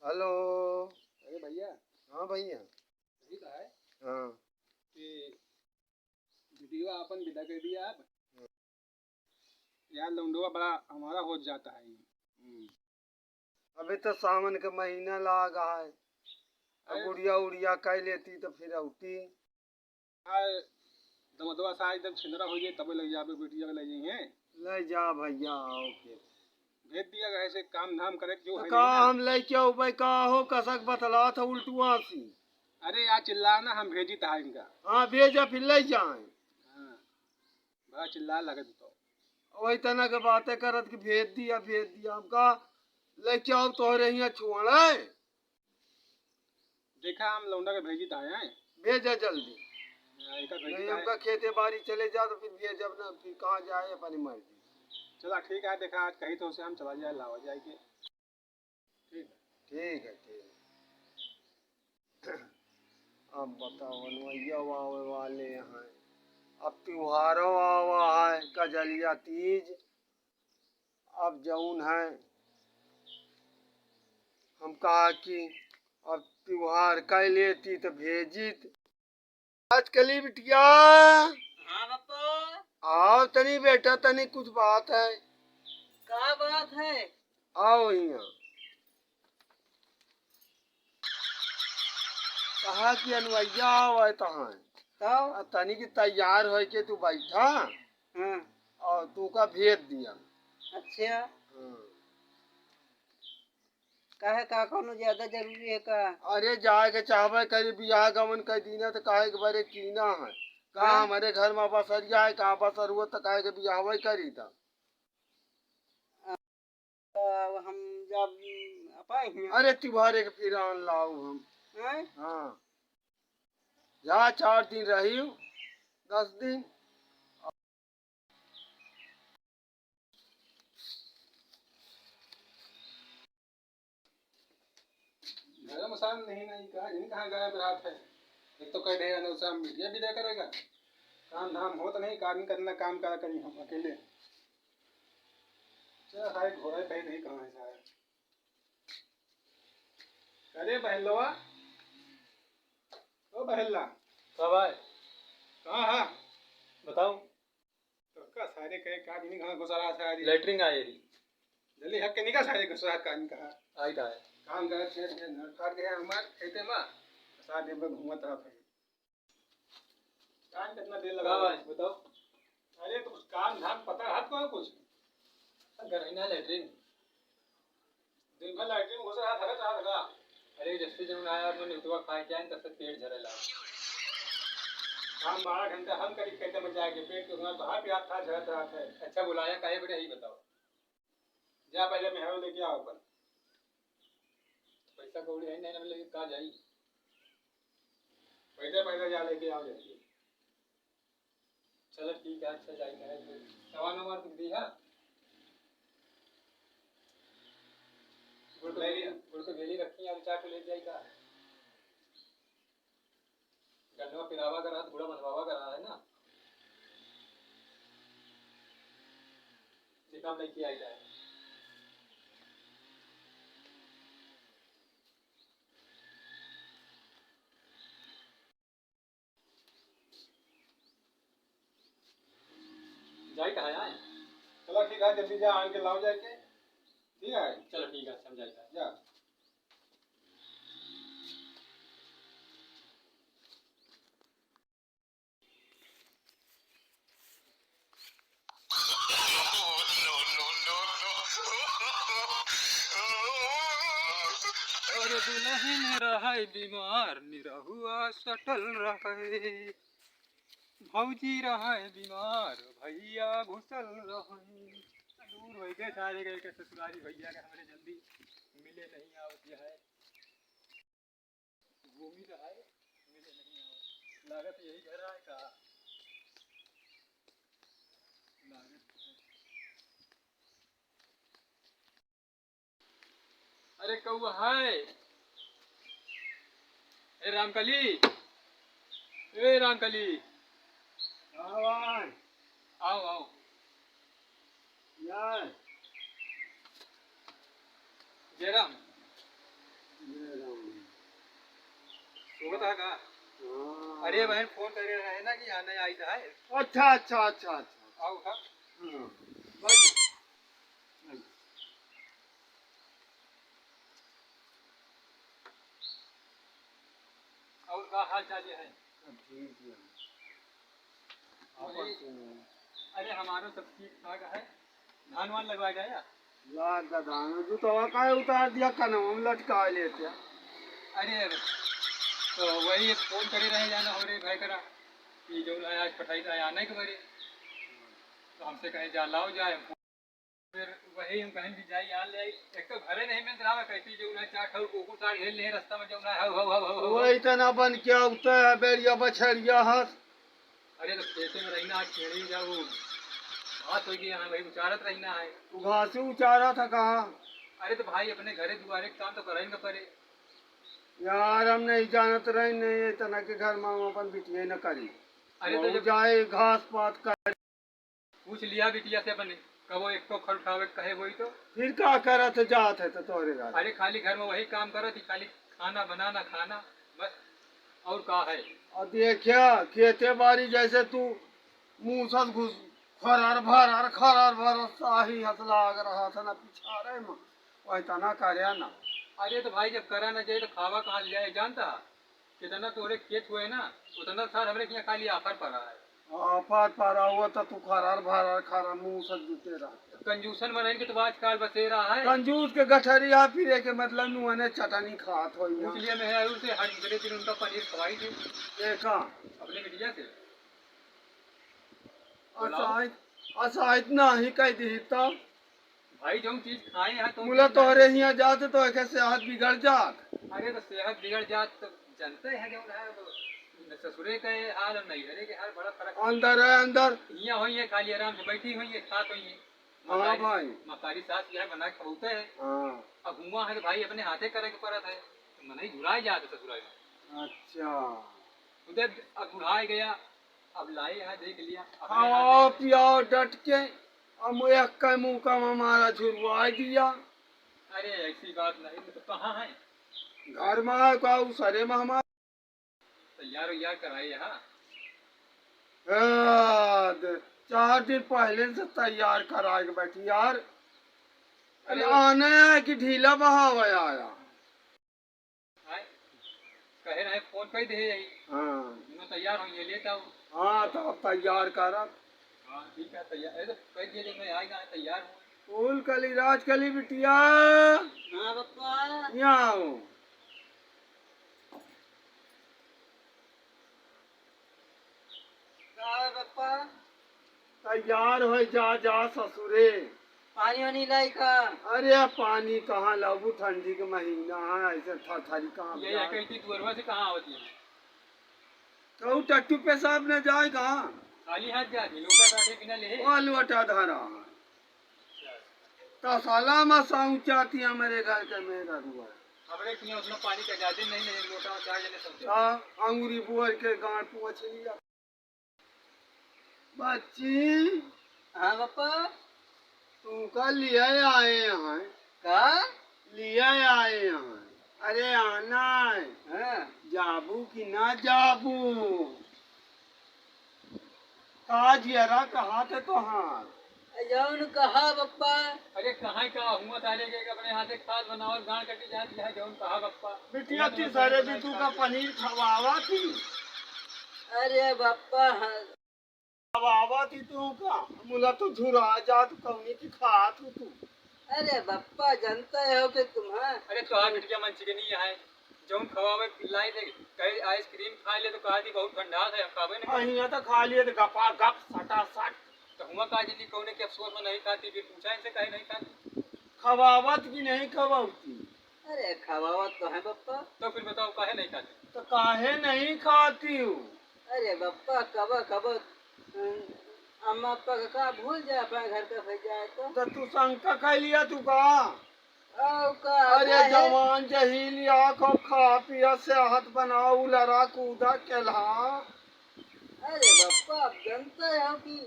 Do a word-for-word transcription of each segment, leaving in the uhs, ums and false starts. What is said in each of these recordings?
हेलो। अरे भैया। हाँ भैया। यही तो है हाँ। कि वीडियो आपन विदा कर दिया आप। हाँ। यार लौंडवा बड़ा हमारा हो जाता है ये। हम्म। अबे तो सावन के महीना लाग है, अब अरे गुड़िया उड़िया कइ लेती तो फिर औती। यार, दमदवा साहब एकदम छिंदरा हो जाए, तबे लइ जाबे, बिटिया के लइ जाइए। लइ जा भैया, आओ फिर। भेज दिया, ऐसे काम धाम करे के जो तो है का नहीं ना। हम लइके अउबे का हो, कसक बतलात है उल्टुआ सी। अरे यार, चिल्ला ना, हम भेजी तहा इनका। हाँ, भेजा फिर लइ जाए। हाँ, बड़ा चिल्ला लगे तू तो। वही तना के बातें करत कि भेज दिया, भेज दिया, हमका लइके आओ तोहरे हियाँ छुअड़े। देखा, हम लौंडा के भेजी त आए हैं। भेजा जल्दी। हाँ, एका भेजी नहीं, त आए। हमका खेते बाड़ी चले जा तो फिर भेजब ना, फिर कहाँ जाए अपनी मर्जी। चला ठीक है, देखा आज कही तो उसे हम चला जाए, लावा जाए के। ठीक है। ठीक है, ठीक है। अब बताओ, अनुवैया आवे वाले हैं, अब त्योहारों आवा है, कजलिया तीज, अब जौन है, हम कहा कि अब त्योहार कइ लेती तो भेजित। आज कली बिटिया। हाँ बापा। आओ तनी बेटा, तनी कुछ बात है। का बात है? आओ हियाँ। कहा कि अनुवैया आवे तहाँ। तब? आ तनी की तैयार होइके तू बैठा। हाँ। और तू का भेज दिया। अच्छा। हाँ। काहे, का कौनो ज्यादा जरूरी है का? अरे जाए के चाहबे करी, बियाह गवन कइ दीना तो काहे के बरे कीना है। का हाँ। हमरे घर में बसरिया है, का बसर हुआ तो काहे के बियाहवे करी था। तो अब हम जब अपाए हियाँ। अरे त्योहारे के फिर आन लाऊ हम। हैं? हाँ। जा चार दिन रही, दस दिन। घर में शाम नहीं, नहीं कहा, जिन कहाँ गायब रहत है। एक तो कह रहे हैं, शाम मीडिया भी दे करेगा, काम धाम होत नहीं, काम करना, काम का करी हम अकेले। चल, हाय, घोड़ा कहीं नहीं, कहाँ है सारे? अरे बहलवा, ओ बहला। का भाई? कहाँ है? बताओ। तो का सारे कहे का दिन कहाँ घुसा रहा सारे? लेटरिन आए ही। जल्दी हक के निकल सारे घुसा का दिन कहाँ? आई था है। काम करे थे, थे घर काट गया हमार खेते में। सारे दिन भर घूमत रहा था। काम कितना देर लगा? का भाई, बताओ। अरे तो कुछ काम धाम पता है तो कुछ? घर ही ना लेटरिन। दिन भर लेटरिन में घुस रहा था, रहा था। अरे जब से जब आया, मैंने उतवा खाए के आए, तब से पेट झरे लगा। काम बारह घंटा हम करीब खेते में जाके पेट के उतना बाहर प्यास था, झरत रहा था। अच्छा बुलाया काहे बड़े, यही बताओ। जा पहले मेहरारू लेके आओ अपन। पैसा कौड़ी है नहीं ना, लेके का जाई? पैसा, पैसा जा लेके आओ जल्दी। चलो ठीक है, अच्छा जाई का है फिर। सामान वामान कुछ दी है? गुड़ तो ले लिया। गुड़ तो गेली रखी है, अभी चार ठो ले जाई का? गन्नवा पिरावा का रहा, गुड़ा बनवावा का रहा है ना? ये काम नहीं किया जाए। जाई कहाँ आए? चलो ठीक है, जल्दी जा, आन के लाओ जाके। ठीक है। चलो ठीक है, हम जाई का। जा। अरे दुलहिन रहै बीमार, निरहुआ सटल रहै। भौजी रहै बीमार, भैया घुसल रहै। दूर होइ गए सारे गए के ससुरारी भैया के, हमरे जल्दी मिले नहीं आवत है। घूमी तो है, मिले नहीं है। लागत यही घर आए का? लागत है। अरे कौआ है? ए रामकली, ए रामकली। हाँ भाई। आओ, आओ। यार। जयराम। हाँ। अरे बहन, फोन करे रहे ना कि यहाँ नहीं आई था। अच्छा, अच्छा, अच्छा, अच्छा। आओ उठा। हाँ। बस। और का हाल चाल है? सब ठीक है। आपन अरे, सुनाओ। अरे, हमारो सब ठीक ठाक है। धान वान लगवा गया? ला दादा, जूतवा काहे उतार दिया, कनवा में लटका लेते। अरे, तो वही फोन करे रहे जाना हो रे भाई करा कि जो है आज पठाई था आने के बारे, तो हमसे कहे जा लाओ जाए। फिर वही हम कहें कि जाई, आ ले आई। एक तो घरे नहीं मिलत रहा, कैसी जो ना चार ठो कुकुर सार घेर ले रास्ता में, जो ना हौ, हौ, हौ, हौ, हौ। वही तना बन के उतर है, बेड़िया बछड़िया हस। अरे तो खेते में रही ना, आज खेड़ी जाऊ। घास हो गया है भाई, उचारत रही ना है। तू घास ही उचारा था कहाँ? अरे तो भाई अपने घरे दुआरे काम तो करे न पड़े। यार हम नहीं जानत रही, नहीं इतना के घर में हम अपन बिटिया न करी। अरे तो वो जब जाए घास पात कर। पूछ लिया बिटिया से अपने, कबो एक को खर उठावे के कहे होई तो। फिर का करत जात है तो तोहरे घर? अरे खाली घर में वही काम करत ही, खाली खाना बनाना, खाना, बस, और का है? और देखिया, खेते बारी जैसे तू मूसस घुस, खरार भरार, खरार भरार, साही हंस लाग रहा था ना पिछारे में, वही तना करया ना। अरे तो भाई जब करा ना जाए तो खावा कहाँ से जाए, जानता? कितना तोरे खेत हुए ना, उतना सार हमरे के यहाँ खाली आफर पड़ा है। आफर पड़ा हुआ तो तू खरार भरार खरार मुंह से जुटे रहा। कंजूसन मनइन के तो आजकल बसेरा है। कंजूस के गठरिया फिरे के मतलब नुआने चटनी खात होई ना। पूछ लिया मेहरारू से, हर दूसरे दिन उनका पनीर खवाई थी। देखा। अपने बिटिया से। अच्छा, बुलाओ। अच्छा, इतना ही कह दी तब। भाई, जौन चीज खाए हैं, तो मुला चीज तोहरे हियाँ जात तो एके सेहत बिगड़ जात। अरे, तो सेहत बिगड़ जात तो जनते हैं, जौन है, वो ससुरे के हाल और नैहरे के हाल बड़ा फर्क है। अंदर है, अंदर। हियाँ होई है, खाली आराम से बैठी होई है, खात होई है। हाँ मतारी, भाई। मतारी सास यह बना के खवाते हैं। हाँ। अब हुआ है तो भाई, अपने हाथे करे के पड़त है, तो मनई झुराए जात है ससुराल में। अच्छा। उधर अब बुढ़ाए गया, अब लाई है, देख लिया, अपने खाओ हाथे। पियाओ डट के, हम एक का मुंह का हमारा झुरवाए दिया। अरे, ऐसी बात नहीं, तो कहाँ है? घर में है, का उसरे में हमारा। तैयार वैयार कराए यहाँ। ए, दे, चार दिन पहले से तैयार कराए के बैठी यार। अरे अरे आने है कि ढीला बहावे आया। आए, कहे रहे फोन कर दे यही। हाँ। दोनों तैयार होइए, लेट आओ। हाँ, तो अब तैयार करब। हाँ, ठीक है, तैयार, अरे तो कह दिए जो मैं आएगा, तैयार हूँ। फूल कली, राज कली बिटिया। हाँ, पप्पा। यहाँ आओ। का है, पप्पा? तैयार होइ जा, जा ससुरे। पानी वानी लाई का? अरे पानी कहाँ लाबू, ठंडी के महीना है, ऐसे थरथरी काम ये जाए। एक ही दुअरवा से कहाँ आवत है? कहू टट्टू पेशाब न जाए कहाँ? खाली हाथ जाती, लोटा साथे बिना ले। वो लोटा धरा है। अच्छा। तसला में साऊ चाती हमरे घर के मेहरारू है। हमरे किया उतना पानी का ज्यादा नहीं, नहीं लोटा चार जने सब। हाँ, अंगूरी बुअर के गांठ पोंछ लिया। बच्ची। हाँ पापा। तू का लिए आए हैं? का? लिए आए हैं। अरे आना है। हाँ। जाबू कि ना जाबू? का जियरा कहा थे तोहार? जौन कहा बप्पा। अरे कहाँ का हुआ तारे के अपने हाथे खाद बनावल गांड कटी जात है जौन कहा बप्पा। बिटिया तीसरे दिन तू का पनीर खवावा थी। अरे बप्पा, हाँ। खवावा थी तू का? मुला तो झुरा जात कौनी की खात हो तू। अरे बप्पा, जानते हो कि तुम्हें अरे तोहार बिटिया मन चिकनी है, जौन खवावे लाई दे, कहे आइसक्रीम खा ले तो कहा दी बहुत ठंडा है, हम खावे नहीं। हाँ, हियाँ तो खा लिए तो गपा गप सटा सट। तो हुआ का जनी कौने के अफसोस में नहीं खाती, फिर पूछा इनसे काहे नहीं खाती? खवावत की नहीं खवावती? अरे खवावत तो है बप्पा। तो फिर बताओ काहे नहीं खाती? तो काहे नहीं खाती हूँ? अरे बप्पा, कब, कब, अम, अम्मा अप्पा का, का भूल जाए, अपना घर का भई जाए तो। तो तू शंका कर लिया तू का? और का, अरे काहे? जवान जहील या को खा पिया सेहत बनाओ, लड़ा कूदा केल्हा। अरे बप्पा, आप जानते हो कि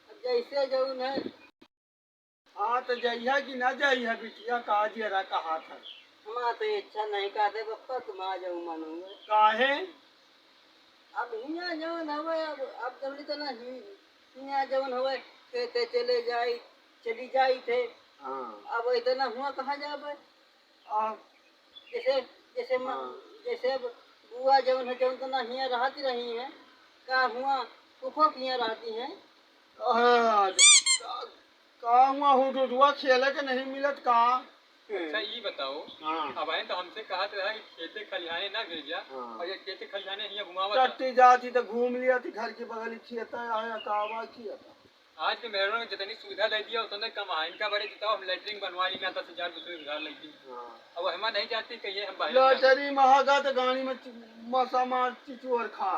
अब जैसे जौन है। हाँ, तो जइहा कि ना जइहा, बिटिया का जियरा कहा था। हमार तो इच्छा नहीं कहते बप्पा, तुम आ जाओ मन हुए। काहे? अब हियाँ जवन हवे, अब, अब जबरी तो ना ही, हियाँ जवन हवे, खेते चले जाई, चली जाई थे। हाँ। अब इतना हुआ कहाँ जाबे? अब जैसे, जैसे म-, हाँ। जैसे अब बुआ जवन है, जवन तो ना हियाँ रहती रही है, का हुआ फुफो के हियाँ रहती है? अहे, का, का हुआ हुडुडुआ खेले के नहीं मिलत का? अच्छा, ई बताओ, हाँ। अब आइन तो हमसे कहत रहा कि खेते खलिहाने ना भेजा, हाँ। और ये खेते खलिहाने हियाँ घुमावत रहा। टट्टी जाती तो घूम लिया थी, घर के बगल ही खेत है, आया का आवाज किया था। आज के मेहरारू ने जितनी सुविधा दे दिया, उतने कम है। इनका बड़े जिताओ, हम लेटरिन बनवा ली ना, दस हजार रुपये उधार लग गई। हाँ। अब हमा नहीं जाती, कहिए हम बाहर जाते। लॉटरी महंगा तो गाड़ी में चि-, मसा मार चिचुअर खा।